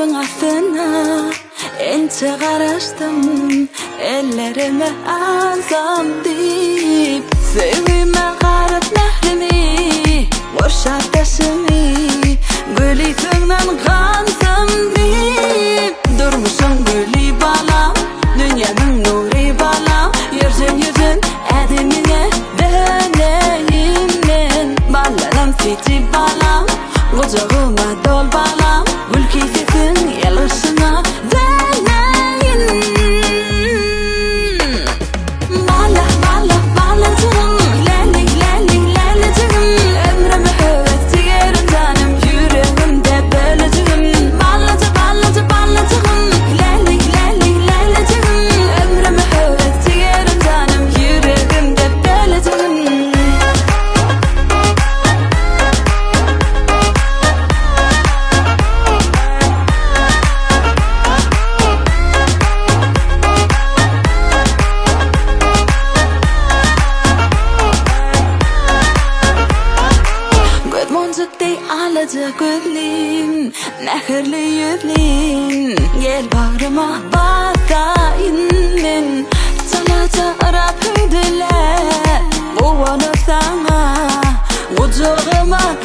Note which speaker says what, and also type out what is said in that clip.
Speaker 1: Agajyň astyna ençe garaşdym, Ellerime alsam diýip. Söýgime garyp mährimi, Gurşap daşymy, Güli sözden gansam diýip. Durmuşyň güli balam, Dünýämiň nury balam, Ýörjen ýörjen ädimiňe döneýin men. Ballaram süýji balam, Gujagyma dol balam, Gülki sesiň ýylgyryşyna döneýin. Bala, bala, balajygym, Läli, läli, lälejigim, Ömrüme höwes jigerim janym, Ýüregimde bölejigim. Balaja, balaja, balajygym, Läli, läli, lälejigim, Ömrüme höwes jigerim janym, Ýüregimde bölejigim. Göz monjuk deý alaja gözlim, Mähirli ýüzlim, Gel bagryma basaýyn men. Çalaja yrap hüwdüläp, Guwanyp saňa, Gujagyma.